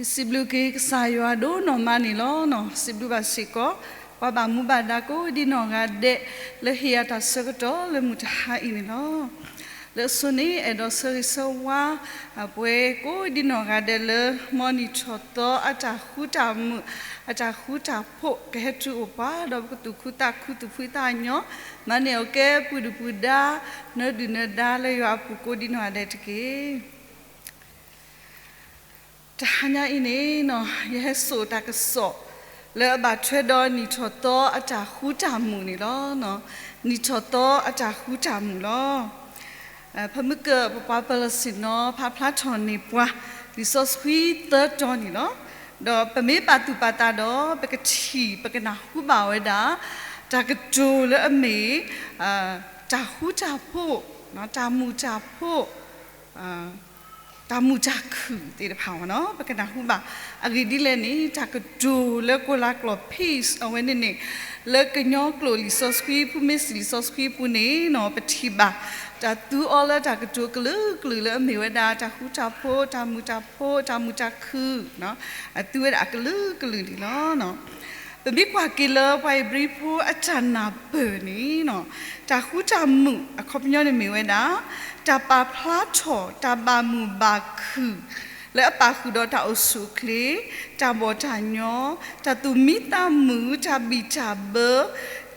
ယစံးဘျုးက့ၤကစၢ်ယွၤဒိၣ်နီၢ်မးန့ၣ်လီၤ. စံးဘျုးဘၣ်စ့ၢ်ကီး ပှၤဘၣ်မူဘၣ်ဒါကိးဒံနီၢ်ဂၤဒဲး လၢဟ့ၣ်ယၤတၢ်ဆၢကတီၢ်လၢမုၢ်တဟါအံၤန့ၣ်လီၤ. လၢအဆိန့ၣ် အဲၣ်ဒိးဆၢဂ့ၤဆၢဝါ ပဝဲကိးဒံနီၢ်ဂၤဒဲးလၢ မ်နံၣ်ထီၣ်သီအတၢ်ဃူတၢ်မုာ် အတၢ်ဃူတၢ်ဖိး ကဟဲတုၤအိၣ်ပှၤ ဒီးပကသူၣ်ခုသးခုသူၣ်ဖှံသးညီ မၤန့ၢ်အီၣ်ကဲပုၢ်ဒုၣ်ပုၢ်ဒါ နၢဒုၣ်နၢဒါလၢယွၤအပူၤကိးဒံနီၢ်ဂၤဒဲးတက့ၢ်. တဟါညါအံၤန့ၣ် ယဟဲစိာ်တၢ်ကစီၣ် လၢအဘၣ်ထွဲဒီးနံၣ်ထီၣ်သီအတၢ်ဃူတၢ်မုာ်န့ၣ်လီၤ. နံၣ်ထီၣ်သီအတၢ်ဃူတၢ်မုာ်လီၤ. ဖဲမုၢ်ကၢၢ်ပပှၤပၢၤလီၢ်ဆ့ၣ်နီၤ ဖးဖျါထီၣ်န့ၢ်ပှၤ လံာ်စီဆှံသၢတီၤန့ၣ်လီၤ. ဒီးပမ့ၢ်ပာ်သူၣ်ပာ်သးဒီး ပကထံၣ်ပကနၢ်ဟူဘၣ်ဝဲဒၣ် တၢ်ကတိၤလၢအမ့ၢ် တၢ်ဃူတၢ်ဖိး, တၢ်မုာ်တၢ်ဖိး, တၢ်မုာ်တၢ်ခုၣ်သ့ၣ်တဖၣ်န့ၣ် ပကနၢ်ဟူဘၣ်. အဂ့ၢ်ဒ်လဲၣ်န့ၣ် တၢ်ကတိၤလၢကိးလါကျိာ် peace အဝဲန့ၣ်န့ၣ် လၢကညီကျိာ်လံာ်စီဆှံ ဖုမ့ၢ်စံးလံာ်စီဆှံအပူၤန့ၣ် ပထံၣ်ဘၣ် တၢ်သူအီၤလၢတၢ်ကတိၤကလုာ်ကလုာ်လၢအမ့ၢ်ဝဲဒၣ် တၢ်ဃူတၢ်ဖိး, တၢ်မုာ်တၢ်ဖိး, တၢ်မုာ်တၢ်ခုၣ်, အသူဝဲဒၣ်အကလုာ်ကလုာ်န့ၣ်လီၤ. ပမ့ၢ်ကွၢ်က့ၤလၢပှၤဧ့ၤဘြံၤဖိအတၢ်နၢ်ပၢၢ်န့ၣ် တၢ်ဃူတၢ်မုာ်အခီပညီန့ၣ်မ့ၢ်ဝဲဒၣ် တၢ်ပာ်ဖျါထီၣ် တၢ်ဘၣ်မုာ်ဘၣ်ခုၣ် လၢအပာ်ဃုာ်ဒီးတၢ်အိၣ်ဆူၣ်အိၣ်ချ့, တၢ်ဘီၣ်တၢ်ညီ, တၢ်သူၣ်မံသးမုာ်, တၢ်ဘံၣ်တၢ်ဘၢ,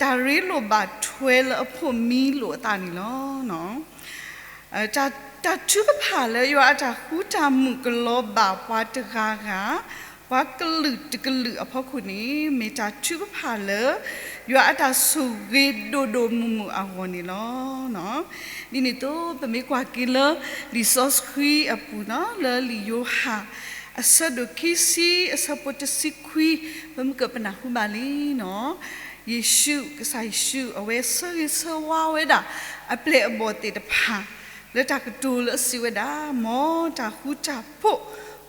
တၢ်ရ့လိာ်ဘၣ်ထွဲလၢအဖိးမံလိာ်အသးန့ၣ်လီၤ. တၢ်ထုကဖၣ်လၢယွၤအတၢ်ဃူတၢ်မုာ်ကလီၤဘၣ်ပှၤတဂၤဂၤ, ပှၤကလုာ်တကလုာ်အဖီခိၣ်န့ၣ် မ့ၢ်တၢ်ထုကဖၣ်လၢ ယွၤအတၢ်ဆိၣ်ဂ့ၤဒိၣ်ဒိၣ်မုၢ်မုၢ်အဂီၢ်န့ၣ်လီၤ. ဒ်န့ၣ်အသိး ပမ့ၢ်ကွၢ်က့ၤလၢ လံာ်စီဆှံအပူၤန့ၣ် လၢလံာ်ယိၤဟၣ် အဆၢဒိၣ်ခံဆံ အဆၢဖိတဆံခွံ ပမ့ၢ်ကပနၢ်ဟူဘၣ်လံန့ၣ် ယ့ၣ်ၡူး, ကစၢ်ယ့ၣ်ၡူး အဝဲဆၢဂ့ၤဆၢဝါဝဲဒၣ် အပျဲၢ်အဘီၣ်သ့ၣ်တဖၣ် လၢတၢ်ကတိၤလၢအစံးဝဲဒၣ် မ်တၢ်ဃူတၢ်ဖိး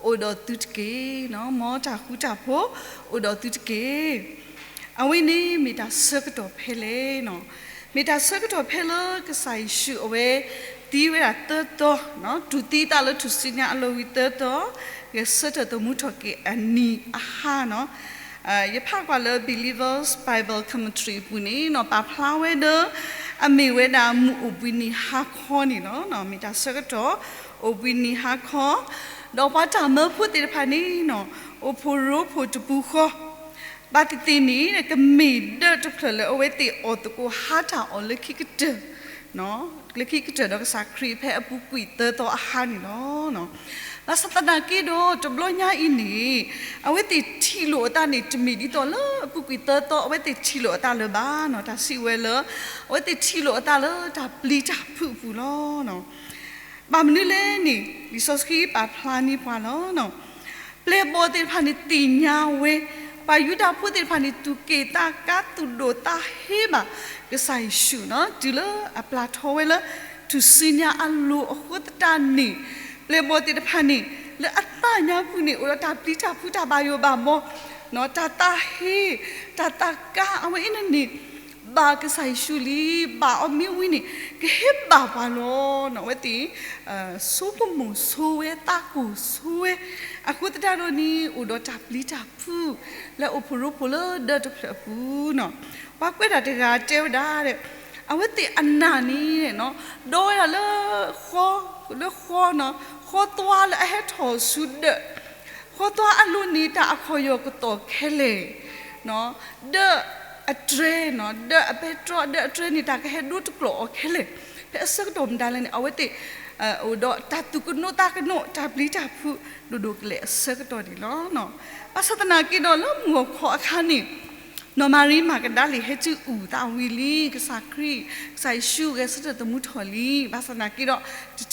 အိၣ်ဒီးသုတက့ၢ်. မ်တၢ်ဃူတၢ်ဖိးအိၣ်ဒီးသုတက့ၢ်. အဝဲန့ၣ်မ့ၢ်တၢ်ဆၢကတီၢ်ဖဲလဲၣ်န့ၣ်, မ့ၢ်တၢ်ဆၢကတီၢ်ဖဲလၢကစၢ်ယ့ၣ်ၡူးအဝဲသံဝဲဒၣ်သၢသီ, တူၢ်သံအသးလၢထူၣ်စုညါအလီၢ်ဝံၤသၢသီ, ဂဲၤဆၢထၢၣ်သမူထီၣ်က့ၤအနံၤအဟါန့ၣ်, ယဖးကွၢ်လၢ Believer's Bible Commentary အပူၤန့ၣ် ပာ်ဖျါဝဲဒီး အမ့ၢ်ဝဲဒၣ်မုၢ်အိၣ်ဘှံးနံၤဟါခီန့ၣ်လီၤ. မ့ၢ်တၢ်ဆၢကတီၢ် အိၣ်ဘှံးနံၤဟါခီ, ဒီးပှၤတၢ်မၢဖိသ့ၣ်တဖၣ်န့ၣ် အိၣ်ဖှိၣ်ရိဖှိၣ်တပူၤဃီ, ဘၣ်သ့ၣ်သ့ၣ်န့ၣ် ကမ့ၢ်ဒၢးတဖျၢၣ်လၢအဝဲသ့ၣ်အီၣ်သကိးဟါတၢ်အီၣ်လၢခံကတၢၢ် လၢခံကတၢၢ်ဒီးကစၢ်ခရံာ်ဖဲအပူၤကွံာ်သၢသီအဟါန့ၣ်လီၤ. ဘၣ်ဆၣ်သနာ်က့ဒီး တဘျီညါအံၤန့ၣ် အဝဲသ့ၣ်ထံၣ်လိာ်အသးန့ၣ် တမ့ၢ်ဒ်သိးလၢအပူၤကွံာ်သၢသီ အဝဲသ့ၣ်ထံၣ်လိာ်အသးလၢၤဘၣ်န့ၣ်, တၢ်စံးဝဲလၢ အဝဲသ့ၣ်ထံၣ်လိာ်အသးလၢတၢ်ပျံၤတၢ်ဖုးအပူၤလီၤ. ဘၣ်မနုၤလဲၣ်န့ၣ် လံာ်စီဆှံပာ်ဖျါန့ၢ်ပှၤလီၤ. ပျဲၢ်ဘီၣ်သ့ၣ်တဖၣ်န့ၣ်သ့ၣ်ညါဝဲ, ပှၤယူဒၤဖိသ့ၣ်တဖၣ်န့ၣ် သူၣ်က့ၣ်သးကါ သူၣ်ဒိၣ်သးဟ့ဘၣ် ကစၢ်ယ့ၣ်ၡူးန့ၣ် တုၤလၢအပျၢ်ထီၣ်ဝဲလၢ ထူၣ်စုညါအလိၤအဃိသတးန့ၣ်, ပျဲၢ်ဘီၣ်သ့ၣ်တဖၣ်န့ၣ် လၢအသးညါပူၤန့ၣ် အိၣ်ဒီးတၢ်ပျံၤတၢ်ဖုး တၢ်ဘၣ်ယိၣ်ဘၣ်ဘီ, တၢ်သးဟ့, တၢ်သးကါ အဝဲအံၤန့ၣ်န့ၣ် ဘၣ်ကစၢ်ယ့ၣ်ၡူးလံ, ဘၣ်အီၤမ့ၢ်ဝံၤန့ၣ် ကဟ့ဘၣ်ပှၤလီၤ. အဝဲသ့ၣ် ဆိကမိၣ်ဆိဝဲ သးကိၢ်ဆိဝဲ အဃိသတးဒီးန့ၣ် အိၣ်ဒီးတၢ်ပျံၤတၢ်ဖုး လၢအိၣ်ဖှိၣ်ရိဖှိၣ်လၢဒၢးတဖျၢၣ်အပူၤန့ၣ်, ပှၤကွဲးတၢ်တဂၤတဲဝဲဒၣ် အဝဲသ့ၣ်အနၢ်န့ၣ် ဒီဝဲဒၣ်လၢ လၢဃီန့ၣ်, ဃီသွါလၢအဟဲထီၣ်ဆူဒၢး, ဃီသွါအလိၤန့ၣ် တၢ်အခီၣ်ယီၢ်ကတီၢ်ခဲလၢာ်, ဒၢးအတြဲၤ, ဒၢးအပဲတြီ ဒၢးအတြဲၤန့ၣ် တၢ်ကဟဲဒိတကျိာ်အီၤခဲလၢာ်, ဖဲအဆၢကတီၢ်မတၤလဲၣ်န့ၣ် အဝဲသ့ၣ် အိၣ်ဒီးတၢ်သူၣ်ကနိးသးကနိး တၢ်ပျံၤတၢ်ဖုး ဒိၣ်ဒိၣ်ကလဲာ်အဆၢကတီၢ်န့ၣ်လီၤ. ဘၣ်ဆၣ်သနာ်က့ဒီး လၢမုၢ်ဂီၤခီအခါန့ၣ် နီၢ်မၤရံမၤကဒၤလ့ၣ် ဟဲတုၤအုၣ်သးဝံၤလံ ကစၢ်ခရံာ်, ကစၢ်ယ့ၣ်ၡူးဂဲၤဆၢထၢၣ်သမူထီၣ်လံ. ဘၣ်ဆၣ်သနာ်က့ဒီး တ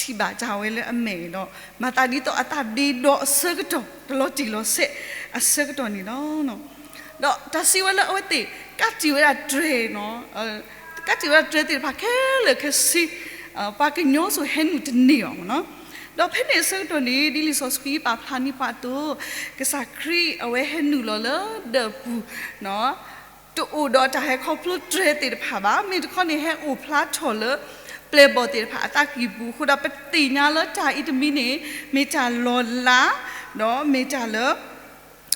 ထံၣ်ဘၣ်တၢ်ဝဲလၢအမဲာ်ဒီး မၤသးဒ်သိးအသးဒ့ဒီအဆၢကတီၢ် တလီၤတံၢ်လီၤဆဲးအဆၢကတီၢ်န့ၣ်လီၤ. ဒီးတၢ်စံးဝဲလၢအဝဲသ့ၣ် ကးတံာ်ဝဲဒၣ်တြဲၤန့ၣ်, ကးတံာ်ဝဲဒၣ်တြဲၤသ့ၣ်တဖၣ်ခဲလၢာ်ခဲဆ့, ပှၤကညီစိၤဟဲနုာ်တန့ၢ်အီၤန့ၣ်, ဒီးဖဲန့ၣ်အဆၢကတီၢ်န့ၣ် ဒ်လံာ်စီဆှံပာ်ဖျါန့ၢ်ပှၤအသိး, ကစၢ်ခရံာ်အဝဲဟဲနုာ်လီၤလၢဒၢးပူၤ တအိၣ်ဒီးတၢ်ဟဲခီဖျိတြဲၤသ့ၣ်တဖၣ်ဘၣ်. မ့ၢ်တခီန့ၣ် ဟဲအိၣ်ဖျါထီၣ်လၢ ပျဲၢ်ဘီၣ်သ့ၣ်တဖၣ်အသးကံၢ်ပူၤအဃိဒီး ပသ့ၣ်ညါလၢတၢ်အံၤတမံၤန့ၣ် မ့ၢ်တၢ်လီၤလး ဒီးမ့ၢ်တၢ်လၢ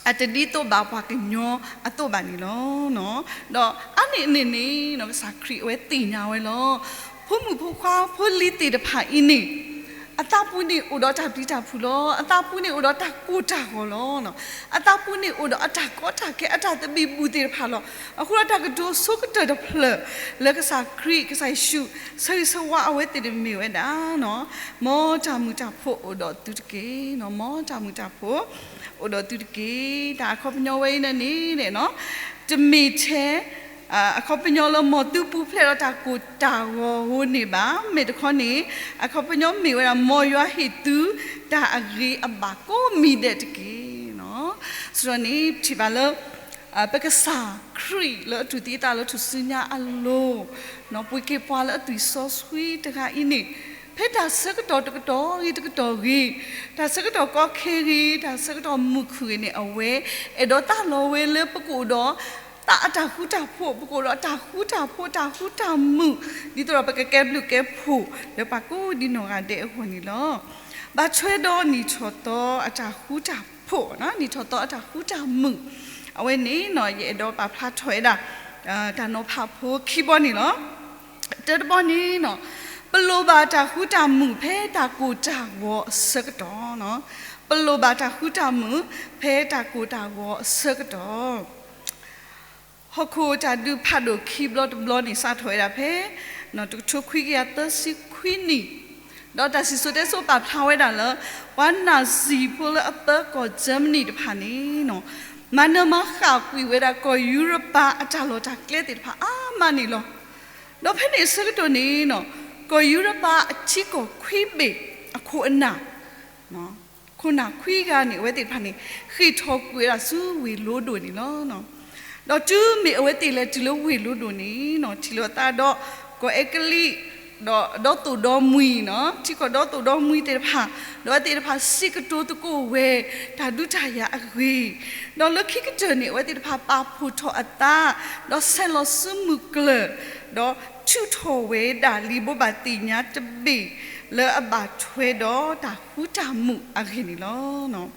အတဒ်သိးဘၣ်ပှၤကညီအသိးဘၣ်န့ၣ်လီၤ. ဒီးအါန့ၢ်အန့ၣ်န့ၣ် ကစၢ်ခရံာ်အဝဲသ့ၣ်ညါဝဲလီၤ. ဖိမုၣ်ဖိခွါဖိလံၤသ့ၣ်တဖၣ်အံၤန့ၣ် အသးပူၤန့ၣ်အိၣ်ဒီးတၢ်ပျံၤတၢ်ဖုးလီၤ. အသးပူၤန့ၣ်အိၣ်ဒီးတၢ်ကိၢ်တၢ်ဂီၤလီၤ. အသးပူၤန့ၣ်အိၣ်ဒီးအတၢ်ကီတၢ်ခဲ အတၢ်သဘံၣ်ဘုၣ်သ့ၣ်တဖၣ်လီၤ. အဃိဒီးတၢ်ကတိၤဆိကတၢၢ်တဖျၢၣ်လၢကစၢ်ခရံာ် ကစၢ်ယ့ၣ်ၡူး ဆၢဂ့ၤဆၢဝါအဝဲသ့ၣ်န့ၣ်မ့ၢ်ဝဲဒၣ် မ်တၢ်မုာ်တၢ်ဖိးအိၣ်ဒီးသုတက့ၢ်. မ်တၢ်မုာ်တၢ်ဖိး အိၣ်ဒီးသုတက့ၢ်. တၢ်အခီပညီဝဲအံၤန့ၣ်န့ၣ် တမ့ၢ်ထဲ အခီပညီလၢ မ်သုပူၤဖျဲးဒီးတၢ်ကိၢ်တၢ်ဂီၤအဃိန့ၣ်ဘၣ်. မ့ၢ်တခီန့ၣ် အခီပညီမ့ၢ်ဝဲဒၣ် မ်ယွၤဟ့ၣ်သု တၢ်အဂ့ၤအဘၣ်ကိးမံၤဒဲးတက့ၢ်. ဆိုတော့န့ၣ် ထံၣ်ဘၣ်လၢ ပကစၢ်ခရံာ်လၢအတူၢ်သံအသးလၢထူၣ်စုညါအလိၤ, ပှ့ၤက့ၤပှၤလၢအသွံၣ်စီဆှံတဂၤအံၤန့ၣ်, ဖဲတၢ်ဆၢကတီၢ်တကတီၢ်ဂ့ၤတကတီၢ်ဂ့ၤ, တၢ်ဆၢကတီၢ်ကီခဲဂ့ၤ, တၢ်ဆၢကတီၢ်မုာ်ခုၣ်ဂ့ၤန့ၣ် အဝဲအဲၣ်ဒိးသးလီဝဲလၢပကအိၣ်ဒီး သးအတၢ်ဃူတၢ်ဖိး, ပကအိၣ်ဒီးတၢ်ဃူတၢ်ဖိး တၢ်ဃူတၢ်မုာ်, ဒ်သိးဒီးပကကဲဘျုးကဲဖှိၣ်လၢပှၤကိးဒံနီၢ်ဂၤဒဲးအဂီၢ်န့ၣ်လီၤ. ဘၣ်ထွဲဒီးနံၣ်ထီၣ်သီအတၢ်ဃူတၢ်ဖိး, နံၣ်ထီၣ်သီအတၢ်ဃူတၢ်မုာ်, အဝဲန့ၣ် ယအဲၣ်ဒိးပာ်ဖျါထီၣ်ဝဲဒၣ် တၢ်နီၤဖးဖိခံဘီန့ၣ်လီၤ. တၢတဘီန့ၣ် ပလိၣ်ဘၣ်တၢ်ဃူတၢ်မုာ်ဖဲတၢ်ကိၢ်တၢ်ဂီၤအဆၢကတီၢ်, ပလိၣ်ဘၣ်တၢ်ဃူတၢ်မုာ်ဖဲတၢ်ကိၢ်တၢ်ဂီၤအဆၢကတီၢ်. ဟီၣ်ခိၣ်တၢ်ဒုးဖးဒိၣ်ခံဘျီတဘျီန့ၣ် စးထီၣ်ဝဲဒၣ်ဖဲ တကထိခွံကယၤသၢဆံခွံနံၣ်, ဒီးတၢ်စံၣ်စိၤတဲစိၤပာ်ဖျါဝဲဒၣ်လၢ ပှၤနၣ်စံၣ်ဖိလၢအပၢကီၢ် Germany တဖၣ်န့ၣ် မၤနၢၤမၤဃၣ်ကွံာ်ဝဲဒၣ်ကီၢ်ယူရပၤအတၢ်လီၢ်တၢ်ကျဲသ့ၣ်တဖၣ်အါမးန့ၣ်လီၤ. ဒီးဖဲန့ၣ်အဆၢကတီၢ်န့ၣ် ကီၢ်ယူရပၤအထံကီၢ်ခွံဘ့ၣ်အခိၣ်အနၢ် ခိၣ်နၢ်ခွံဂၤန့ၣ် အဝဲသ့ၣ်တဖၣ်န့ၣ် ဃ့ၢ်ထီၣ်ကွံာ်ဝဲဒၣ်ဆူဝ့ၢ်လီၤဒိၣ်န့ၣ်လီၤ. ဒီးတုၤမ့ၢ်အဝဲသ့ၣ်လဲၤတုၤလၢဝ့ၢ်လီၤဒိၣ်န့ၣ် ထံၣ်လိာ်အသးဒီး ကီၢ်အဲကလံး ဒီးဒီသိၣ်ဒီမှံၤ, ထံကီၢ်ဒီသိၣ်ဒီမှံၤသ့ၣ်တဖၣ်, ဒီးအဝဲသ့ၣ်တဖၣ်စံးကတိၤသကိးဝဲ တၢ်ဒုးတၢ်ယၤအဂ့ၢ်, ဒီးလၢခံကတၢၢ်န့ၣ် အဝဲသ့ၣ်တဖၣ်ပာ်ဖှိၣ်ထီၣ်အသး, ဒီးဆဲးလီၤစုမုၢ်ကျၢၢ်, ဒီးထုးထီၣ်ဝဲဒၣ်လံာ်ဘိးဘၣ်သ့ၣ်ညါတဘ့ၣ် လၢအဘၣ်ထွဲဒီးတၢ်ဃူတၢ်မုာ်အဂ့ၢ်န့ၣ်လီၤ. လံာ်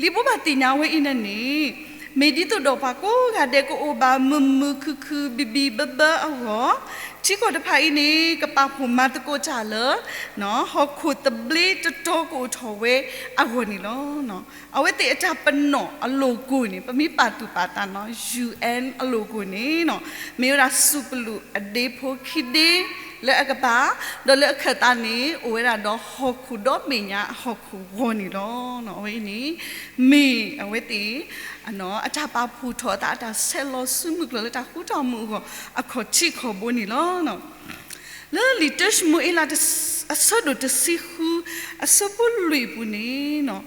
ဘိးဘၣ်သ့ၣ်ညါဝဲအံၤန့ၣ်န့ၣ် မ့ၢ်ဒ်သိးဒီးပှၤကိးဂၤဒဲးကအိၣ်ဘၣ်မုာ်မုာ်ခုၣ်ခုၣ်ဘံၣ်ဘံၣ်ဘၢဘၢအဂီၢ်, ထံကီၢ်တဖၣ်အံၤန့ၣ် ကပာ်ဖှိၣ်မၤသကိးတၢ်လၢ ဟီၣ်ခိၣ်သဘျ့တတီၤကအိၣ်ထီၣ်ဝဲအဂီၢ်န့ၣ်လီၤ. အဝဲသ့ၣ်အတၢ်ပနီၣ်အလီၢ်ကိၢ်န့ၣ် ပမ့ၢ်ပာ်သူၣ်ပာ်သးနီၤ UN အလီၢ်ကိၢ်န့ၣ် မ့ၢ်ဝဲဒၣ်စူၣ်ပလူးအဒ့ဖိခံဒ့လၢအကပၤ, ဒီးလၢအခၢၣ်သးန့ၣ် အိၣ်ဝဲဒၣ်ဒီးဟီၣ်ခိၣ်ဒီဘ့ၣ်ညါအဟီၣ်ခိၣ်ဂီၤန့ၣ်လီၤ. အဝဲအံၤန့ၣ် မ့ၢ်အဝဲသ့ၣ် အတၢ်ပာ်ဖှိၣ်ထီၣ်အသး အတၢ်ဆဲးလီၤစုမုၢ်ကျၢၢ်လၢတၢ်ဃူတၢ်မုာ်အဂီၢ် အခီၣ်ထံးခီၣ်ဘိန့ၣ်လီၤ. လၢလံာ်တၢၡမူၤအ့လး အဆၢဒိၣ်တဆံဃု အဆၢဖိလွံၢ်အပူၤန့ၣ်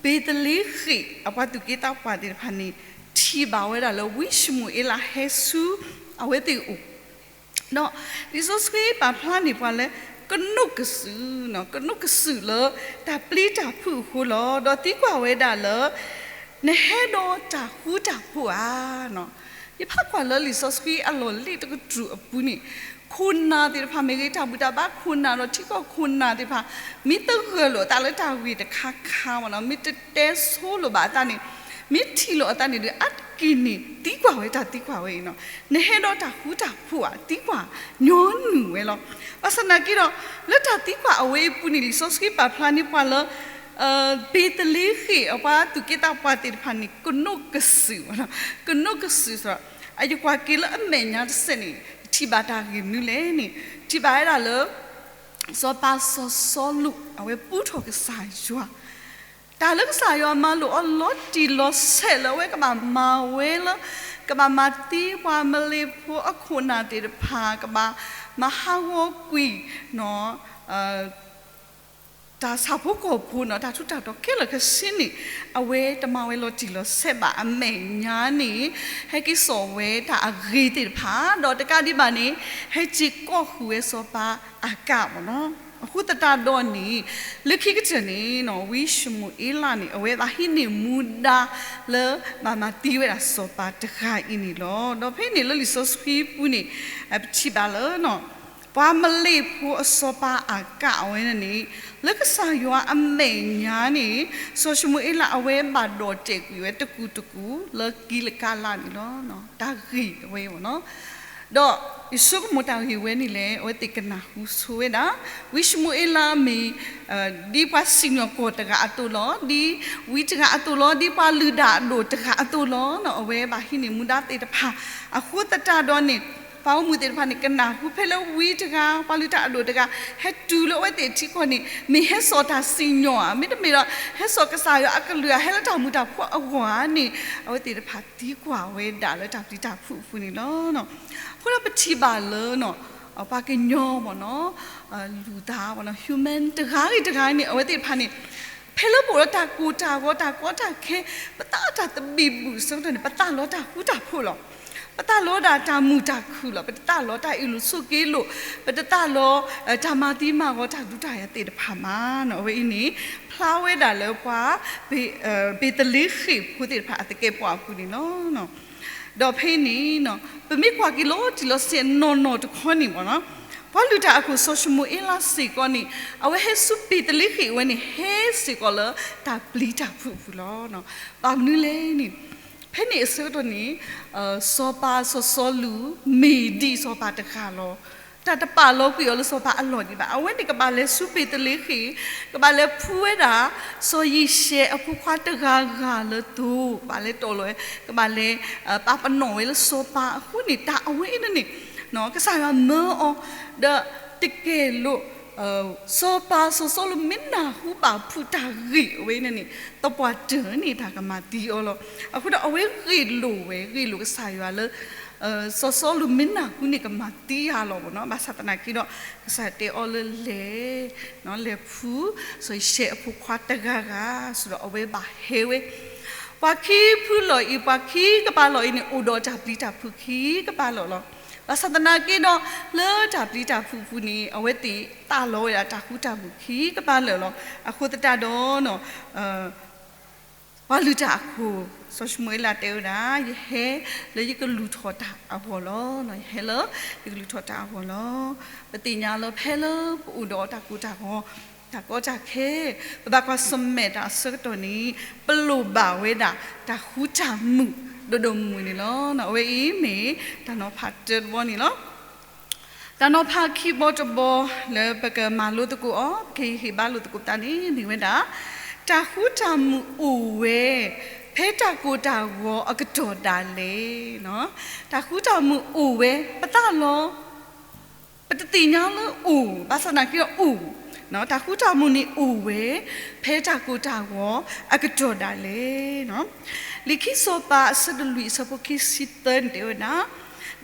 ဘ့းသလ့ဃ့ၣ်အပှၤသူၣ်က့သးပှၢ်သ့ၣ်တဖၣ်န့ၣ် ထံၣ်ဘၣ်ဝဲဒၣ်လၢဝံၡမူၤအ့လးဟဲဆူအဝဲသ့ၣ်အအိၣ် ဒီးလံာ်စီဆှံပာ်ဖျါန့ၢ်ပှၤလၢ ကနိးကစုာ်, ကနိးကစုာ်လၢတၢ်ပျံၤတၢ်ဖုးအဃိလီၤ. ဒီးသံကွၢ်ဝဲဒၣ်လၢ နဟဲဒီးတၢ်ဃူတၢ်ဖိးဧါ. ယဖးကွၢ်လၢလံာ်စီဆှံအလီၢ်လံၣ်တကတြူၢ်အပူၤန့ၣ် ခိၣ်နၢ်သ့ၣ်တဖၣ်မ့ၢ်ဂ့ၤ တၢ်ဘူၣ်တၢ်ဘါခိၣ်နၢ်ဒီးထံကီၢ်ခိၣ်နၢ်သ့ၣ်တဖၣ် မ့ၢ်သဂၢၢ်လိာ်အသးလၢတၢ်ဂ့ၢ်တခါခါမ့ၢ်နီၤ မ့ၢ်တတဲဆိလိာ်ဘၣ်အသးန့ၣ် မ့ၢ်ထံၣ်လိာ်အသးန့ၣ်ဒီး အါတက့ၢ်န့ၣ် သံကွၢ်ဝဲတၢ်သံကွၢ်ဝဲအံၤနီၤ နဟဲဒီးတၢ်ဃူတၢ်ဖိးဧါ သံကွၢ်ညီနုၢ်ဝဲလီၤ. ဘၣ်ဆၣ်သနာ်က့ဒီး လၢတၢ်သံကွၢ်အဝဲအံၤပူၤန့ၣ် လံာ်စီဆှံပာ်ဖျါန့ၢ်ပှၤလၢ ဘ့းသလ့ဃ့ၣ်အပှၤသူၣ်က့သးပှၢ်သ့ၣ်တဖၣ်န့ၣ် ကနိးကစုာ်, ကနိးကစုာ်စ့ၢ်ကီး အယကွၢ်က့ၤလၢအမဲာ်ညါတစဲးန့ၣ် ထံၣ်ဘၣ်တၢ်ဂ့ၢ်မနုၤလဲၣ်န့ၣ် ထံၣ်ဘၣ်ဝဲဒၣ်လၢ စီၤပၤစီၤစီလူး အဝဲပူထီၣ်ကစၢ်ယွၤ တၢ်လၢကစၢ်ယွၤမၤလိာ်အီၤလီၤတံၢ်လီၤဆဲးလၢအဝဲကဘၣ်မၤဝဲလၢ ကဘၣ်မၤသံပှၤမလ့ၤဖိအခိၣ်နၢ်သ့ၣ်တဖၣ် ကဘၣ်မၤဟးဂီၤကွံာ် တၢ်ဆၣ်ဖိကီၢ်ဖိနီၤ တၢ်ထူးတၢ်တီၤခဲလၢာ်ခဲဆ့န့ၣ် အဝဲတမၤဝဲလီၤတံၢ်လီၤဆဲးဘၣ်အမဲာ်ညါန့ၣ် ဟဲက့ၤစိာ်ဝဲတၢ်အဂ့ၤသ့ၣ်တဖၣ် ဒီးတကးဒံးဘၣ်န့ၣ် ဟဲက့ၤကိးဃုာ်ဝဲစီၤပၤအကၣ်မ့ၢ်နီၤ အဃိသတးဒီးန့ၣ် လၢခံကတၢၢ်န့ၣ်နီၤ ဝံၡမူၤအ့လးန့ၣ် အဝဲသးဟံးန့ၢ်မူဒါလၢ ဘၣ်မၤသံဝဲဒၣ်စီၤပၤတဂၤအံၤန့ၣ်လီၤ. ဒီးဖဲန့ၣ်လၢလံာ်စီဆှံပူၤန့ၣ် ပထံၣ်ဘၣ်လၢ ပှၤအမလ့းဖိအစီၤပၤအၤကးဝဲန့ၣ်န့ၣ်, လၢကစၢ်ယွၤအမဲာ်ညါန့ၣ်, စီၤၡမူၤအ့လးအဝဲဘၣ်ဒိးတဲာ်ကွံာ်ဝဲတကူာ်တကူာ် လၢကံးလကါလးန့ၣ်လီၤ. တၢ်ဂ့ၢ်အဝဲအံၤန့ၣ်, ဒီးယဆိကမိၣ်တၢ်ဂ့ၢ်ဝဲန့ၣ်လဲၣ်, အဝဲသ့ၣ်ကနၢ်ဟူဆိဝဲဒၣ်, ဝံၡမူၤအ့လးမ့ၢ် ဒ်ပှၤစံၣ်ညီၣ်ကွီၢ်တဂၤအသိးလီၤ, ဒ်ဝံတဂၤအသိးလီၤ, ဒ်ပှၤလုၢ်တၢ်အဒိၣ်တဂၤအသိးလီၤ. အဝဲဘၣ်ဟံးန့ၢ်မူဒါသ့ၣ်တဖၣ်အဃိသတးဒီးန့ၣ်, ပှၤအိၣ်မူသ့ၣ်တဖၣ်န့ၣ် ကနၢ်ဟူဖဲလၢဝံတဂၤ ပှၤလုၢ်တၢ်အဒိၣ်တဂၤ ဟဲတုၤလၢအဝဲသ့ၣ်ထံကီၢ်န့ၣ် မ့ၢ်ဟဲစိာ်တၢ်စံၣ်ညီၣ်ဧါ, မ့တမ့ၢ်ဒီး ဟဲစိာ်ကစၢ်ယွၤအကလုၢ်ဧါ, ဟဲလၢတၢ်မုာ်တၢ်ဖိအဂီၢ်ဧါန့ၣ်, အဝဲသ့ၣ်တဖၣ်သံကွၢ်ဝဲဒၣ်လၢတၢ်ပျံၤတၢ်ဖုးအပူၤန့ၣ်လီၤ. အဃိဒီးပထံၣ်ဘၣ်လၢ ပှၤကညီ လူၤသး human တဂၤဂ့ၤတဂၤန့ၣ် အဝဲသ့ၣ်တဖၣ်န့ၣ် ဖဲလၢပအိၣ်ဒီးတၢ်ကိၢ်တၢ်ဂီၤ တၢ်ကီတၢ်ခဲ ပသးတၢ်သဘံၣ်ဘုၣ်အဆၢကတီၢ်န့ၣ် ပသးလီတၢ်ဃူတၢ်ဖိးလီၤ. ပသးလီဒၣ်တၢ်မုာ်တၢ်ခုၣ်လီၤ. ပတသးလီတၢ်အ့ၣ်လိာ်ဆိးက့လိာ်, ပတသးလီ တၢ်မၤသံမၤဂီၤတၢ်ဒုးတၢ်ယၤသ့ၣ်တဖၣ်မးန့ၣ်, အဝဲအံၤန့ၣ် ဖျါဝဲဒၣ်လၢပှၤ ဘ့းသလ့ဃ့ၣ်ဖိသ့ၣ်တဖၣ်အသကဲးပဝးအပူၤန့ၣ်လီၤ. ဒီးဖဲအံၤန့ၣ် ပမ့ၢ်ကွၢ်က့ၤလီၤတံၢ်လီၤဆဲးနီၢ်နီၢ်တခီန့ၣ်မ့ၢ်နီၤ, ပှၤလုၢ်တၢ်အခိၣ်စီၤၡမူၤအ့လးစ့ၢ်ကီးန့ၣ် အဝဲဟဲဆူဘ့းသလ့ဃ့ၣ်ဝဲန့ၣ် ဟဲစ့ၢ်ကီးလၢတၢ်ပျံၤတၢ်ဖုးအပူၤလီၤ. ဘၣ်မနုၤလဲၣ်န့ၣ်, ဖဲန့ၣ်အဆၢကတီၢ်န့ၣ် စီၤပၤစီၤစီလူး မ့ၢ်ဒ်စီၤပၤတဂၤလီၤ. တၢ်တပာ်လီၤကွံာ်အီၤလၢစီၤပၤအလီၢ်ဒံးဘၣ်. အဝဲန့ၣ်ကဘၣ်လဲၤဆူဘ့းသလ့ဃ့ၣ်, ကဘၣ်လဲၤဖှူဝဲဒၣ် စီၤယံးၡဲအဖိခွါတဂၤဂၤလၢသိ, ကဘၣ်လဲၤတီၢ်လီၤဝဲ, ကဘၣ်လဲၤ ပာ်ပနီၣ်ဝဲလၢစီၤပၤအဃိန့ၣ် တၢ်အဝဲအံၤန့ၣ်န့ၣ် ကစၢ်ယွၤမၢအီၤ, ဒီးတက့ၢ်လိာ် စီၤပၤစီၤစီလူးမ့ၢ်နၢ်ဟူဘၣ်ဖုးတၢ်ဂ့ၢ်အဝဲအံၤန့ၣ်န့ၣ် သပှၢ်တၢၢ်န့ၣ် တၢ်ကမၤသံအီၤလီၤ. အဃိဒီးအဝဲဂ့ၢ်လိာ်ဝဲ, ဂ့ၢ်လိာ်ကစၢ်ယွၤလၢ စီၤစီလူးမ့ၢ်နၢ်ဟူန့ၣ် ကမၤသံယၤလီၤမ့ၢ်နီၤ. ဘၣ်ဆၣ်သနာ်က့ဒီး ကစၢ်ယွၤတဲအီၤလၢလဲၤ, လဲၤဖှူ စီၤယံးၡဲအဖိခွါတဂၤဂၤ, စံးဒီးအဝဲဘၣ်ဟဲဝဲ ပှၤခံဖုလီၢ်အံၤ ပှၤခံကပၤလီၢ်အံၤန့ၣ် အိၣ်ဒီးတၢ်ပျံၤတၢ်ဖုးခံကပၤလၢာ်လီၤ. ဘၣ်ဆၣ်သနာ်က့ဒီး လၢတၢ်ပျံၤတၢ်ဖုးအပူၤန့ၣ် အဝဲသ့ၣ်သးလီဝဲဒၣ်တၢ်ဃူတၢ်မုာ်ခံကပၤလၢာ်လီၤ. အဃိသတးဒီး ပှၤလုၢ်တၢ်အခိၣ် စီၤၡမူၤအ့လးတဲဝဲဒၣ်, ယဟဲလၢယကလူၤထီၣ်တၢ်အဂီၢ်လီၤ. ယဟဲလၢယကလူၤထီၣ်တၢ်အဂီၢ်လီၤ. ပသ့ၣ်ညါလၢဖဲလၢပအိၣ်ဒီးတၢ်ကိၢ်တၢ်ဂီၤ တၢ်ကီတၢ်ခဲ ပဘၣ်ကွၢ်ဆၢၣ်မဲာ်တၢ်အဆၢကတီၢ်န့ၣ် ပလိၣ်ဘၣ်ဝဲဒၣ်တၢ်ဃူတၢ်မုာ်ဒိၣ်ဒိၣ်မုၢ်မုၢ်န့ၣ်လီၤ. အဝဲအံၤမ့ၢ်တၢ်နီၤဖးတၢတဘီန့ၣ်လီၤ. တၢ်နီၤဖးခံဘီတဘီလၢပကမၤလိသကိးအီၤ ပကဟ့ၣ်ဂံၢ်ဟ့ၣ်ဘါလိာ်သကိးပသးန့ၣ် မ့ၢ်ဝဲဒၣ် တၢ်ဃူတၢ်မုာ်အိၣ်ဝဲ ဖဲတၢ်ကိၢ်တၢ်ဂီၤအကတီၢ်ဒၣ်လဲာ်. တၢ်ဃူတၢ်မုာ်အိၣ်ဝဲ ပသးလီ ပတသ့ၣ်ညါလၢအိၣ်, ဘၣ်ဆၣ်သနာ်က့ဒီးအိၣ်, တၢ်ဃူတၢ်မုာ်န့ၣ်အိၣ်ဝဲ ဖဲတၢ်ကိၢ်တၢ်ဂီၤအကတီၢ်ဒၣ်လဲာ်. လံာ်ခံစီၤပၤအဆၢဒိၣ်လွံၢ်အဆၢဖိခံဆံသၢန့ၣ်တဲဝဲဒၣ်,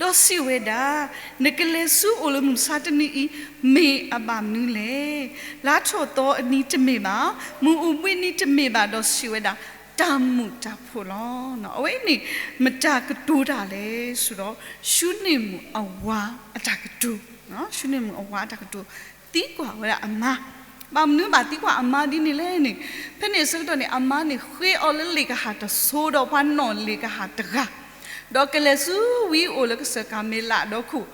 ဒီးစံးဝဲဒၣ်, နကလဲၤဆူအိၣ်လၢမုၢ်မဆါတနံၤအံၤ မ့ၢ်အဘၣ်မနုၤလဲၣ်. လါထီၣ်သီအနံၤတမ့ၢ်ဘၣ်, မုၢ်အိၣ်ဘှံးနံၤတမ့ၢ်ဘၣ်, ဒီးစံးဝဲဒၣ်, တၢ်မုာ်တၢ်ဖိးလီၤ. အဝဲအံၤန့ၣ် မတၤကတိၤတၢ်လဲၣ် စံးဒီး ၡူန့ၣ်မုၣ်အဝၤအတၢ်ကတိၤ, ၡူန့ၣ်မုၣ်အဝၤအတၢ်ကတိၤ သံကွၢ်ဝဲဒၣ်အမါ, ဘၣ်မနုၤဘၣ်သံကွၢ်အမါဒ်န့ၣ်လဲၣ်န့ၣ်, ဖဲန့ၣ်အဆၢကတီၢ်န့ၣ် အမါန့ၣ်ဃ့အီၤလၢလ့ၣ်ကဟၣ်တစိၤ ဒီးပှၤနီၣ်လ့ၣ်ကဟၣ်တဂၤ, ဒီးကလဲၤဆူဝံအိၣ်လၢကစၢၢ်ကၤမ့လးဒီခိၣ်,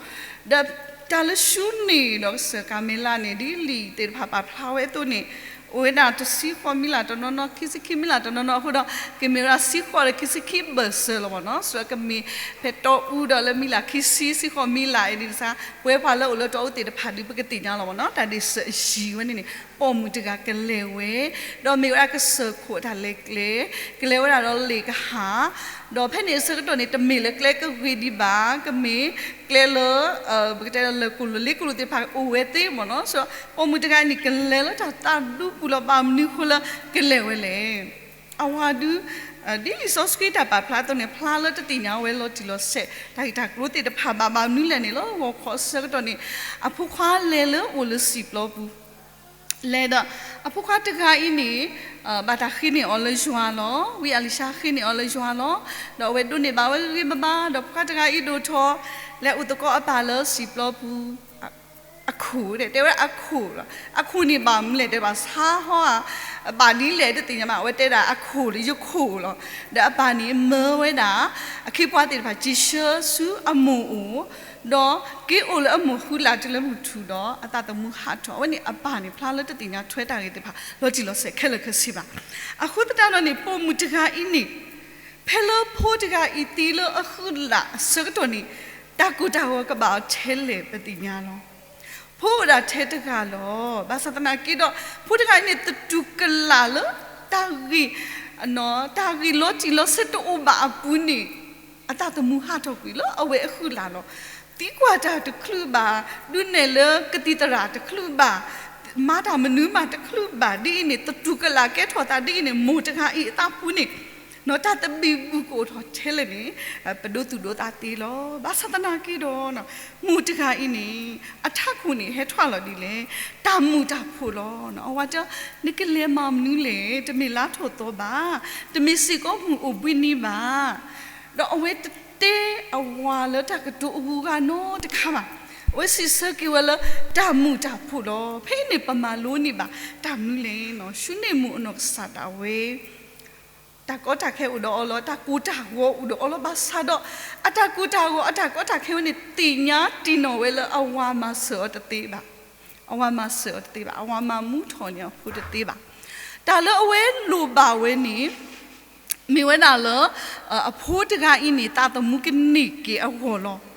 ဒီးတၢ်လၢၡူန့ၣ်ဒီးကစၢၢ်ကၤမ့လးန့ၣ် ဒ်လံာ်သ့ၣ်တဖၣ်ပာ်ဖျါဝဲအသိးန့ၣ် အိၣ်ဝဲဒၣ်တဆံဃိးမံလးတနီၤနီၤ ခံဆံခံမံလးတနီၤနီၤအဃိဒီး ကမ့ၢ်ဝဲဒၣ်ဆံဃိးဒီးခံဆံခံဘၢၣ်စၢၤလီၤမ့ၢ်နီၤ, စံးဒီးကမ့ၢ်ဖဲတီအူဒီးလၢမံလးခံဆံ ဆံဃိးမံလးအံၤန့ၣ် ပဝဲပှၤလၢအိၣ်လၢတီအူသ့ၣ်တဖၣ်ဒုး ပကသ့ၣ်ညါလီၤမ့ၢ်နီၤ, တၢ်ဒ့ၣ်စၢၤအယံၤဝဲန့ၣ်န့ၣ် ပိာ်မုၣ်တဂၤကလဲၤဝဲ, ဒီးမ့ၢ်ဝဲဒၣ်ကစၢၢ်ခိၣ်အတၢ်လဲၤကျဲ, ကလဲၤဝဲဒၣ်ဒီးလ့ၣ်ကဟၣ်, ဒီးဖဲန့ၣ်အဆၢကတီၢ်န့ၣ် တမ့ၢ်လၢကျဲကဂ့ၤဒံးဘၣ်, ကမ့ၢ်ကျဲလၢ ပကတဲလၢလၢၢ်ကိၣ်လိၣ်လ့ကိၣ်လိၣ်သ့ၣ်တဖၣ်အိၣ်ဝဲသ့မ့ၢ်နီၤ, စံးဒီးပိာ်မုၣ်တဂၤန့ၣ် ကလဲၤလၢတၢ်သးဒူပူၤလီၤ, ဘၣ်မနုၤဃိလၢကလဲၤဝဲလဲၣ်. အဝၤဒုး ဒ်လံာ်စီဆှံတၢ်ပာ်ဖျါအသိးန့ၣ် ဖျါလၢတသ့ၣ်ညါဝဲလီၤတံၢ်လီၤဆဲး တၢ်ဂ့ၢ်တၢ်ကျိၤသ့ၣ်တဖၣ်ဘၣ်, ဘၣ်မနုၤလဲၣ်န့ၣ် လၢဂီၤခီအဆၢကတီၢ်န့ၣ် အဖိခွါလဲၤလၢအိၣ်လၢစံာ်ပျီပူၤ လဲၤဒီး အဖိခွါတဂၤအံၤန့ၣ် ဘၣ်တၢ်ဃ့န့ၢ်အီၤလၢယွၤလီၤ, ဝံအလံၤၡါဃ့န့ၢ်အီၤလၢယွၤလီၤ, ဒီးအဝဲဒိးန့ၢ်ဘၣ်ဝဲဂ့ၤဂ့ၤဘၣ်ဘၣ်, ဒီးဖိခွါတဂၤအံၤဒိၣ်ထီၣ် လဲၤအိၣ်သကိးအပၢ်လၢစံာ်ပျီပူၤ, အ အခိၣ်ဒီး တဲဝဲဒၣ်အခိၣ်လီၤ. အခိၣ်န့ၣ်ဘၣ်မနုၤလဲၣ် တဲဘၣ်ဆါဟီဧါ, ဘၣ်ဒ်လဲၣ်တသ့ၣ်ညါဘၣ်, အဝဲတဲဒၣ်အခိၣ်လၢယခိၣ်လီၤ. ဒီးအပၢ်န့ၣ်မၢဝဲဒၣ် အခ့အပှၤသ့ၣ်တဖၣ် စံးဆၢဆူအမိၢ်အိၣ်, ဒီးက့ၤအိၣ်လၢအမိၢ်ဃုလၢ်တုၤလၢမုၢ်ထူၣ်ဒီး အသးသမူဟးထီၣ်, အဝဲန့ၣ်အပၢ်န့ၣ် ဖျါလၢတသ့ၣ်ညါထွဲတၢ်ဂ့ၢ်သ့ၣ်တဖၣ် လီၤတံၢ်လီၤဆဲးခဲလၢာ်ခဲဆ့ဘၣ်. အဃိသတးဒီးန့ၣ် ပိာ်မုၣ်တဂၤအံၤန့ၣ် ဖဲလၢဖိတဂၤအံၤသံလၢအဃုလၢ်အဆၢကတီၢ်န့ၣ် တၢ်ကိၢ်တၢ်ဂီၤကဘၣ်အီၤထဲလဲၣ် ပသ့ၣ်ညါလီၤ. ဖိအိၣ်ဒၣ်ထဲတဂၤလီၤ. ဘၣ်ဆၣ်သနာ်က့ဒီး ဖိတဂၤအံၤန့ၣ် သတူၢ်ကလာ်လၢ တၢ်ဂ့ၢ် တၢ်ဂ့ၢ်လီၤတံၢ်လီၤဆဲးတအိၣ်ဘၣ်အပူၤန့ၣ် အသးသမူဟးထီၣ်ကွံာ်လၢအဝဲအဃုလၢ်လီၤ. သံကွၢ်တၢ်တချုးဘၣ်, ဒုးနဲၣ်လၢကသံၣ်သရၣ်တချုးဘၣ်, မၤတၢ်မနုၤမးတချုးဘၣ်, ဒ်အံၤန့ၣ် သတူၢ်ကလာ်ကဲထီၣ်သးဒ်အံၤန့ၣ် မိၢ်တဂၤအံၤအသးပူၤန့ၣ် တၢ်သဘံၣ်ဘုၣ်ကအိၣ်ထီၣ်ထဲလဲၣ်န့ၣ် ပဒိသူၣ်ဒိသးသ့လီၤ. ဘၣ်ဆၣ်သနာ်က့ဒီး မိၢ်တဂၤအံၤန့ၣ် အထးခိၣ်န့ၣ် ဟဲထွဲလီၤဒ်လဲၣ်, တၢ်မုာ်တၢ်ဖိးလီၤ. အဝဲတဲ နကလဲၤမၤမနုၤလဲၣ်, တမ့ၢ်လါထီၣ်သီဘၣ်, တမ့ၢ်စ့ၢ်ကီးမုၢ်အိၣ်ဘှံးနံၤဘၣ်. ဒီးအဝဲတတဲအဝၤလၢတၢ်ကတိၤအဂုၤအဂၤနီတခါဘၣ်. အဝဲစံးဆၢက့ၤဝဲလၢ တၢ်မုာ်တၢ်ဖိးလီၤ. ဖဲအံၤန့ၣ် ပမၤလိန့ၢ်ဘၣ်တၢ်မနုၤလဲၣ်, ၡူန့ၢ်မုၢ်အနီၢ်ကစၢ်ဒၣ်ဝဲ တၢ်ကီတၢ်ခဲအိၣ်ဒီးအီၤလီၤ, တၢ်ကိၢ်တၢ်ဂီၤအိၣ်ဒီးအီၤလီၤ. ဘၣ်ဆၣ်ဒီး အတၢ်ကိၢ်တၢ်ဂီၤ အတၢ်ကီတၢ်ခဲဝဲန့ၣ် သ့ၣ်ညါတံၢ်နီၣ်ဝဲလၢအဝၤမၤစၢၤအီၤတသ့ဘၣ်. အဝၤမၤစၢၤအီၤတသ့ဘၣ်. အဝၤမၤမူထီၣ်န့ၢ်အဖိတသ့ဘၣ်. တၢ်လၢအဝဲလိၣ်ဘၣ်ဝဲန့ၣ် မ့ၢ်ဝဲဒၣ်လၢ အဖိတဂၤအံၤန့ၣ် သးသမူကန့ၢ်က့ၤအဂီၢ်လီၤ.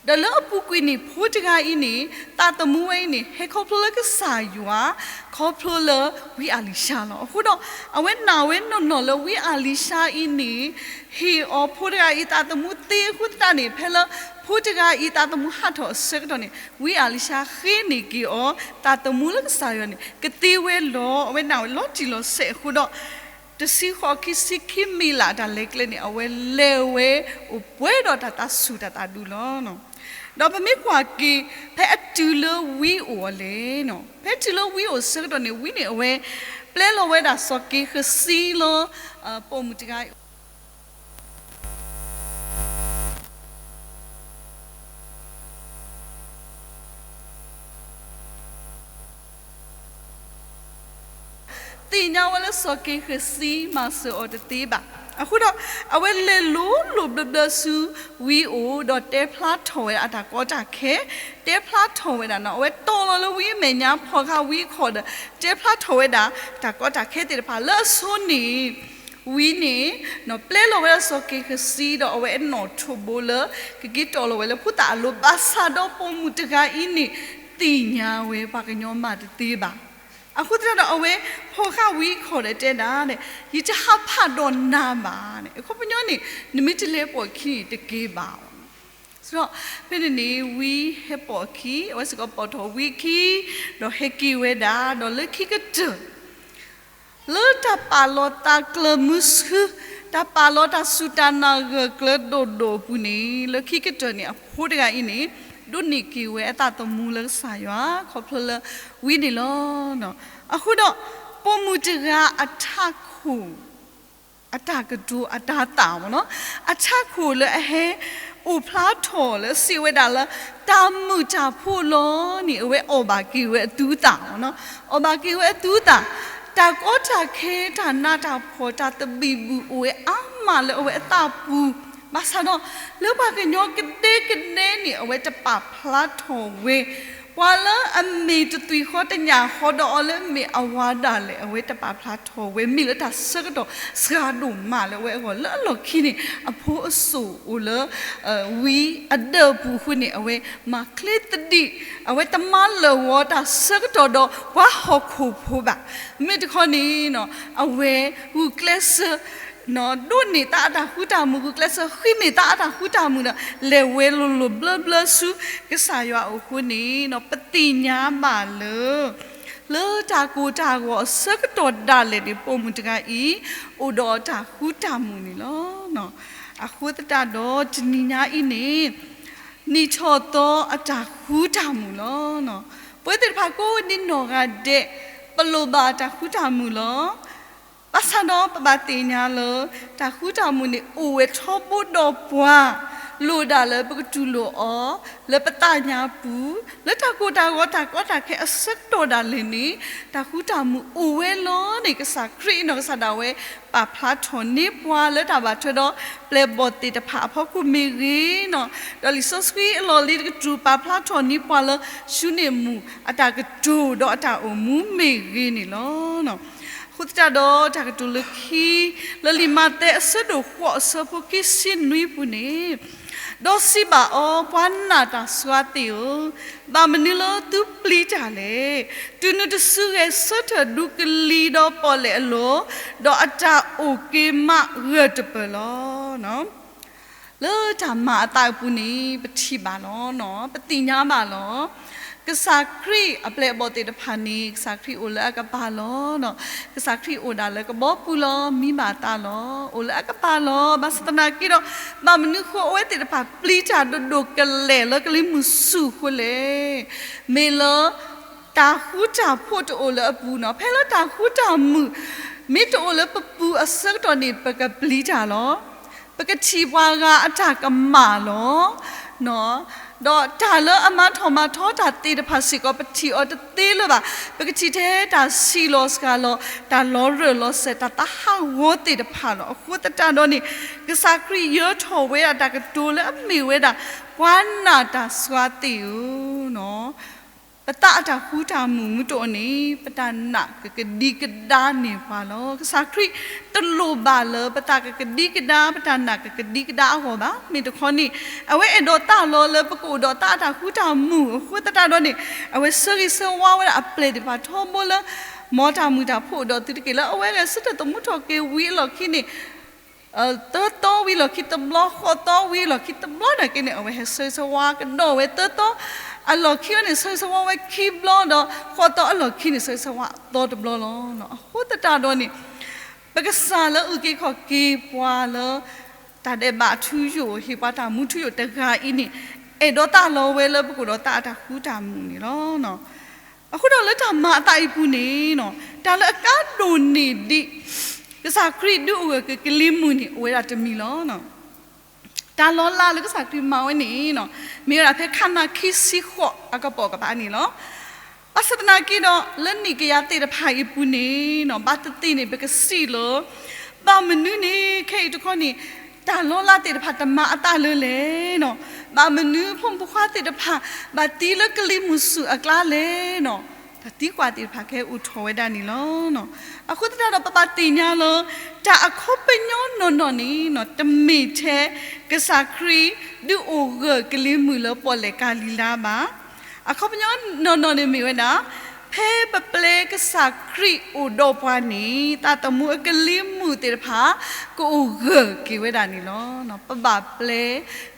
ဒီးလၢအပူၤကွံာ်န့ၣ် ဖိတဂၤအံၤန့ၣ် သးသမူဝဲအံၤန့ၣ် ဟဲခီဖျိလၢကစၢ်ယွၤ, ခီဖျိလၢဝံအၤလံၤၡါလီၤ. အဃိဒီး အဝဲနာ်ဝဲနီၢ်နီၢ်လၢဝံအၤလံၤၡါအံၤန့ၣ် ဟ့ၣ်အီၤဖိတဂၤအံၤသးသမူသ့အဃိသတးန့ၣ် ဖဲလၢဖိတဂၤအံၤသးသမူဟးထီၣ်အဆၢကတီၢ်န့ၣ် ဝံအၤလံၤၡါဃ့န့ၢ်က့ၤအီၤ သးသမူလၢကစၢ်ယွၤန့ၣ် ကသ့ဝဲလီၤ. အဝဲနာ်ဝဲလီၤတံၢ်လီၤဆဲးအဃိဒီး တဆံဃိးခံဆံခံမံၤလၢ်အတၢ်လဲၤကျဲန့ၣ် အဝဲလဲၤဝဲအိၣ်ပှဲၤဒီးတၢ်သးဆူၣ်တၢ်သးဒူလီၤ. ဒီးပမ့ၢ်ကွၢ်က့ၤ ဖဲအတုၤလၢဝံအိၣ်အီၤလဲၣ်, ဖဲတုၤလၢဝံအိၣ်ဆၢကတီၢ်န့ၣ် ဝံန့ၣ်အဝဲ ပျဲလီၤဝဲဒၣ်စီၤက့ၤဃစံလၢ ပိာ်မုၣ်တဂၤအံၤ သ့ၣ်ညါဝဲလၢစီၤက့ၤဃစံမၤစၢၤအီၤတသ့ဘၣ်. အဃိဒီး အဝဲလဲၤလိၤလိၤဘျၢဘျၢဆူဝံအိၣ် ဒီးတဲဖျါထီၣ်ဝဲဒၣ်အတၢ်ကီတၢ်ခဲ, တဲဖျါထီၣ်ဝဲဒၣ်နီၤ, အဝဲတီၢ်လီၤလၢဝံအမဲာ်ညါ ဖီၣ်ဃာ်ဝံအခီၣ်ဒီး တဲဖျါထီၣ်ဝဲဒၣ် တၢ်ကီတၢ်ခဲသ့ၣ်တဖၣ်လၢအဆိန့ၣ် ဝံန့ၣ် ပျဲလီၤဝဲဒၣ်စီၤက့ၤဃစံဒီး အဝဲအနီၣ်ထိးဘိလၢ ကက့ၤတီၢ်လီၤဝဲလၢဖိသၣ်အလိၤ ဘၣ်ဆၣ်ဒီးပိာ်မုၣ်တဂၤအံၤန့ၣ် သ့ၣ်ညါဝဲပှၤကညီမးတသ့ဘၣ်. အဃိသတးဒီးအဝဲဖီၣ်ဃာ်ဝံအခီၣ်ဒီးတဲဒၣ် ယတဟးဖးဒီးနၤဘၣ်န့ၣ်, အခီပညီန့ၣ် နမ့ၢ်တလဲၤပိာ်အခံန့ၣ်တက့ၢ်ဘၣ်. ဒီးဖဲန့ၣ်န့ၣ် ဝံဟဲပိာ်အခံ, အဝဲစ့ၢ်ကီးပိာ်ထီၣ်ဝံအခံ, ဒီးဟဲက့ၤဝဲဒၣ်, ဒီးလၢခံကတၢၢ် လၢတၢ်ပာ်လီၤသးကျၢၤမုဆူ, တၢ်ပာ်လီၤတၢ်စူၢ်တၢ်နာ်ဂၢၢ်ကျၢၤဒိၣ်ဒိၣ်အပူၤန့ၣ် လၢခံကတၢၢ်န့ၣ် အဖိတဂၤအံၤန့ၣ် ဒိးန့ၢ်က့ၤဝဲအသးသမူလၢကစၢ်ယွၤ ခီဖျိလၢဝံန့ၣ်လီၤ. အဃိဒီး ပိာ်မုၣ်တဂၤအထးခိၣ် အတၢ်ကတိၤအတၤသၣ်မ့ၢ်နီၤ, အထးခိၣ်လၢအဟဲအိၣ်ဖျါထီၣ်လၢစံးဝဲဒၣ်လၢ တၢ်မုာ်တၢ်ဖိးလီၤန့ၣ် အဝဲအီၣ်ဘၣ်က့ၤဝဲအသူအသၣ်မ့ၢ်နီၤ, အီၣ်ဘၣ်က့ၤဝဲအသူအသၣ်, တၢ်ကီတၢ်ခဲတၢ်နးတၢ်ဖှီၣ်တၢ်သဘံၣ်ဘုၣ်အိၣ်ဝဲအါမးလၢအဝဲအသးပူၤ, ဘၣ်ဆၣ်ဒီး လၢပှၤကညီကဒဲကဒဲန့ၣ် အဝဲတပာ်ဖျါထီၣ်ဝဲ ပှၤလၢအမ့ၢ်တသွံၣ်ဃီတညၣ်ဃီဒီးအီၤလၢမ့ၢ်အဝၤဒၣ်လဲာ် အဝဲတပာ်ဖျါထီၣ်ဝဲ မ့ၢ်လၢတၢ်ဆၢကတီၢ်စှၤဒိၣ်မးလၢအဝဲအဂီၢ် လၢအလီၢ်ခံန့ၣ် အဖိအစိၣ်အိၣ်လၢ ဝံအဒၢးပူၤအဃိန့ၣ် အဝဲမၤချ့သဒံး, အဝဲတမၤလၢာ်ဝီတၢ်ဆၢကတီၢ်ဒီးပှၤဟီၣ်ခိၣ်ဖိဘၣ်. မ့ၢ်တခီန့ၣ် အဝဲဂုာ်ကျဲးစၢး ဒိးန့ၢ်သးအတၢ်ဃူတၢ်မုာ် ဂုာ်ကျဲးစၢးဃ့န့ၢ်သးအတၢ်ဃူတၢ်မုာ်ဒီး လဲၤဝဲလိၤလိၤဘျၢဘျၢဆူကစၢ်ယွၤအအိၣ်အဃိန့ၣ် ပသ့ၣ်ညါဘၣ်လၢ လၢတၢ်ကိၢ်တၢ်ဂီၤအဆၢကတီၢ်ဒၣ်လဲာ်န့ၣ် ပိာ်မုၣ်တဂၤအံၤ အိၣ်ဒီးအတၢ်ဃူတၢ်မုာ်န့ၣ်လီၤ. အဃိသတးဒီးတနံၤညါအံၤန့ၣ် နံၣ်ထီၣ်သီအတၢ်ဃူတၢ်မုာ်လီၤ. ပဝဲသ့ၣ်တဖၣ်ကိးဒံနီၢ်ဂၤဒဲး ပလိၣ်ဘၣ်တၢ်ဃူတၢ်မုာ်လီၤ. ဘၣ်ဆၣ်ဒီးပဘၣ်သ့ၣ်ညါလၢ တၢ်ဃူတၢ်မုာ်န့ၣ် အိၣ်ဝဲထီဘိဒီးပှၤ လိၣ်ဒၣ်လၢပကတူၢ်လိာ်အီၤ လၢပသးညါပူၤ, လၢတၢ်ကိၢ်တၢ်ဂီၤတၢ်ကီတၢ်ခဲအဆၢကတီၢ်ဒၣ်လဲာ်န့ၣ်, တၢ်ဃူတၢ်မုာ်အိၣ်ဝဲလီၤန့ၣ် ကစၢ်ခရံာ်နီၢ်ကစၢ်ဒၣ်ဝဲ ပာ်ဖျါထီၣ်န့ၢ်ပှၤလၢတၢ်ဘၣ်ထွဲဒီး ပျဲၢ်ဘီၣ်သ့ၣ်တဖၣ်အဖီခိၣ်မ့ၢ်ဂ့ၤနီၤ, ဒီးလံာ်စီဆှံအလီၢ်လံၤတကတြူၢ် ပာ်ဖျါထီၣ်န့ၢ်ပှၤလၢ ဆူန့ၣ်မူးအတၢ်ကတိၤဒီးအတၢ်အိၣ်မူမ့ၢ်ဂ့ၤန့ၣ်လီၤ. အဃိသတးဒီးတၢ်ကတိၤလၢခံ လၢလံာ်မးသဲအဆၢဒိၣ်ဃိးအဆၢဖိခံဆံနွံပူၤန့ၣ်, ဒီးစံးဘၣ်အီၤ, ပှၤနာ်တၢ်စွါသ့ၣ်ဧၢ, ဘၣ်မနုၤလၢသုပျံၤတၢ်လဲၣ်. တုၤနုၤတစုဂဲၤဆၢထၢၣ်ဒူကလံၤဒီးပီၣ်လဲၣ်အလီၢ်, ဒီးအတၢ်အိၣ်က့ၤမးဂၢၢ်တပၢၢ်လီၤ. လၢတၢ်မၤအသးအပူၤန့ၣ် ပထံၣ်ဘၣ်လီၤ, ပသ့ၣ်ညါဘၣ်လီၤ. ကစၢ်ခရံာ်အပျဲၢ်အဘီၣ်သ့ၣ်တဖၣ်န့ၣ် ကစၢ်ခရံာ်အိၣ်လၢအကပၤလီၤ. ကစၢ်ခရံာ်အိၣ်ဒၣ်လၢကဘီပူၤလီၤ, မံဘၣ်အသးလီၤ, အိၣ်လၢအကပၤလီၤ. ဘၣ်ဆၣ်သနာ်က့ဒီး ဘၣ်မနုၤဃိအဝဲသ့ၣ်တဖၣ်ပျံၤတၢ်ဒိၣ်ဒိၣ်ကလဲာ်လၢကလံၤမုၢ်ဆူၣ်အဃိလဲၣ်. မ့ၢ်လၢ တၢ်ဃူတၢ်ဖိးတအိၣ်လၢအပူၤနီၤ, ဖဲလၢတၢ်ဃူတၢ်မုာ် မ့ၢ်တအိၣ်လၢပပူၤအဆၢကတီၢ်န့ၣ် ပကပျံၤတၢ်လီၤ. ပကထံၣ်ပှၤဂၤအတၢ်ကမၣ်လီၤ. ဒီးတၢ်လၢအမၤထီၣ်မၤထီတၢ်သ့ၣ်တဖၣ်စ့ၢ်ကီး ပထံၣ်အီၤတသ့လၢၤဘၣ်. ပကထံၣ်ထဲတၢ်ဆံးလီၤစှၤလီၤ, တၢ်လီၤရၢၢ်လီၤစၢၤ, တၢ်သးဟးဂီၤသ့ၣ်တဖၣ်လီၤ. အဃိသတးဒီးန့ၣ် ကစၢ်ခရံာ်ယၢထီၣ်ဝဲဒၣ်တၢ်ကတိၤလၢအမ့ၢ်ဝဲဒၣ် ပှၤနာ်တၢ်စွါသ့ၣ်ဧၢ ပသးအတၢ်ဃူတၢ်မုာ်မ့ၢ်တအိၣ်န့ၣ် ပတၢ်နာ်ကကဒံကဒါန့ၢ်ပှၤလီၤ. ကစၢ်ခရံာ်တလိၣ်ဘၣ်လၢပသးကကဒံကဒါ ပတၢ်နာ်ကကဒံကဒါအဂီၢ်ဘၣ်. မ့ၢ်တခီန့ၣ် အဝဲအဲၣ်ဒိးသးလီၤလၢပကအိၣ်ဒီးသးအတၢ်ဃူတၢ်မုာ်အဃိသတးဒီးန့ၣ် အဝဲဆၢဂ့ၤဆၢဝါဝဲဒၣ်အပျဲၢ်သ့ၣ်တဖၣ်ထီဘိလၢ မ်တၢ်မုာ်တၢ်ဖိးအိၣ်ဒီးသုတက့ၢ်. လၢအဝဲဂဲၤဆၢထၢၣ်သမူထီၣ်က့ၤဝံၤအလီၢ်ခံန့ၣ် သၢသီဝံၤလီၢ်ခံတဘျီ, ဃိးသီဝံၤအလီၢ်ခံတဘျီနာ်က့န့ၣ် အဝဲဟဲဆၢဂ့ၤဆၢဝါကဒီးဝဲသၢသီ, အလီၢ်ခံအံၤန့ၣ် ဆၢဂ့ၤဆၢဝါဝဲခံဘျီဒီး ဃိးသီအလီၢ်ခံန့ၣ် ဆၢဂ့ၤဆၢဝါအသီတဘျီလီၤ. အဃိသတးဒီးန့ၣ် ပကစၢ်လၢအုၣ်က့ၤခီၣ်က့ၤပှၤလၢ တၢ်ဒဲးဘးထူယိာ် ဟ့ၣ်ပှၤတၢ်မူထူယိာ်တဂၤအံၤန့ၣ် အဲၣ်ဒိးသးလီၤဝဲလၢပကအိၣ်ဒီးသးအတၢ်ဃူတၢ်မုာ်န့ၣ်လီၤ. အဃိဒီးလၢတၢ်မၤအသးအံၤပူၤန့ၣ် တၢ်လၢအကါဒိၣ်န့ၢ်ဒံး ကစၢ်ခရံာ်ဒုးအိၣ်ဂၢၢ်က့ၤကလံၤမုၢ်န့ၣ် အိၣ်ဝဲဒၣ်တမံၤလီၤ. တၢ်လီၤလးလၢကစၢ်ခရံာ်မၤဝဲန့ၣ် မ့ၢ်ဝဲဒၣ်ဖဲခးနၤခံဆံဃိးအကပိာ်ကပၤန့ၣ်လီၤ. ဘၣ်ဆၣ်သနာ်က့ဒီး လၢနံၣ်ကယၤသ့ၣ်တဖၣ်အံၤပူၤန့ၣ် ဘၣ်သ့ၣ်သ့ၣ်န့ၣ် ပကစံးလၢ ဘၣ်မနုၤန့ၣ် ခဲအံၤတခီန့ၣ် တၢ်လီၤလးသ့ၣ်တဖၣ်တမၤအသးလၢလဲၣ်. ဘၣ်မနုၤဖိမုၣ်ဖိခွါသ့ၣ်တဖၣ် ဘၣ်သံလၢကလံၤမုၢ်ဆူၣ်အကျါလဲၣ်. တၢ်သံကွၢ်သ့ၣ်တဖၣ်ကဟဲအိၣ်ထီၣ်ဝဲဒၣ်န့ၣ်လီၤ. အဃိသတးဒီး ပဘၣ်သ့ၣ်ညါလၢ တၢ်အခီပညီနီၢ်နီၢ်န့ၣ် တမ့ၢ်ထဲကစၢ်ခရံာ်ဒုးအိၣ်ဂၢၢ်ကလံၤမုၢ်လၢပီၣ်လဲၣ်ကၤလံၤလါဘၣ်. အခီပညီနီၢ်နီၢ်န့ၣ်မ့ၢ်ဝဲဒၣ် ဖဲပပျဲကစၢ်ခရံာ်အိၣ်ဒီးပှၤန့ၣ် သးသမူအကလံၤမုၢ်သ့ၣ်တဖၣ် ကအိၣ်ဂၢၢ်က့ၤဝဲဒၣ်န့ၣ်လီၤ. ပဘၣ်ပျဲ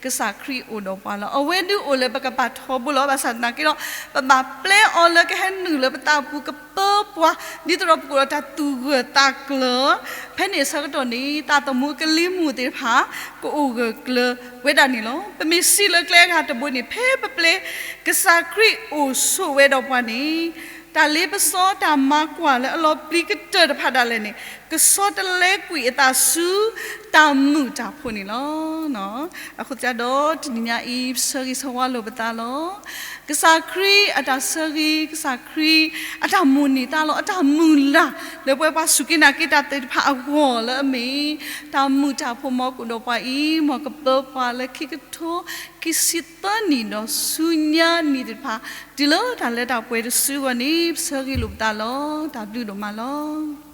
ကစၢ်ခရံာ်အိၣ်ဒီးပှၤလီၤ. အဝဲဒုးအိၣ်လၢပကပၤထီဘိလီၤ. ဘၣ်ဆၣ်သနာ်က့ဒီး ပဘၣ်ပျဲအီၤလၢကဟဲနုာ်လၢပသးပူၤကပၢပှၤ ဒ်သိးဒီးပကအိၣ်ဒီးတၢ်သူၣ်ဂၢၢ်သးကျၢၤ ဖဲန့ၣ်အဆၢကတီၢ်န့ၣ် သးသမူအကလံၤမုၢ်သ့ၣ်တဖၣ် ကအိၣ်ဂၢၢ်ကျၢၤဝဲဒၣ်န့ၣ်လီၤ. ပမ့ၢ်စံးလၢကျဲအဂၤတဘိန့ၣ် ဖဲပပျဲကစၢ်ခရံာ်အိၣ်ဆိးဝဲဒီးပှၤန့ၣ် တၢ်လ့ပစီတၢ်မၤကွၢ်လၢအလီၤပျံၤကတၢၢ်တဖၣ်ဒၣ်လဲာ်န့ၣ် ကဆီတလဲကွံာ်အသးဆူ တၢ်မုာ်တၢ်ဖိးန့ၣ်လီၤ. အဃိသတးဒီး တနံၤညါအံၤ ပဆၢဂ့ၤဆၢဝါလိာ်ပသးလီၤ. ကစၢ်ခရံာ်အတၢ်ဆၢဂ့ၤ, ကစၢ်ခရံာ်အတၢ်မိၣ်န့ၢ်သးလီၤ. အတၢ်မုၢ်လၢ်လၢပဝဲပှၤစူၢ်က့ၤနာ်က့ၤတၢ်သ့ၣ်တဖၣ်အဂီၢ်လၢအမ့ၢ် တၢ်မုာ်တၢ်ဖိး မ်ကအိၣ်ဒီးပှၤအံၤ မ်ကပၢပှၤလၢခံကထိခံဆံသၢနံၣ်ဒီးဆူညါနံၣ်သ့ၣ်တဖၣ် တုၤလၢတၢ်လၢတၢ်ပှဲၤတစုအဂီၢ်န့ၣ် ပဆၢဂ့ၤလိာ်ပသးလီၤ. တၢ်ဘျုးဒိၣ်မးလီၤ.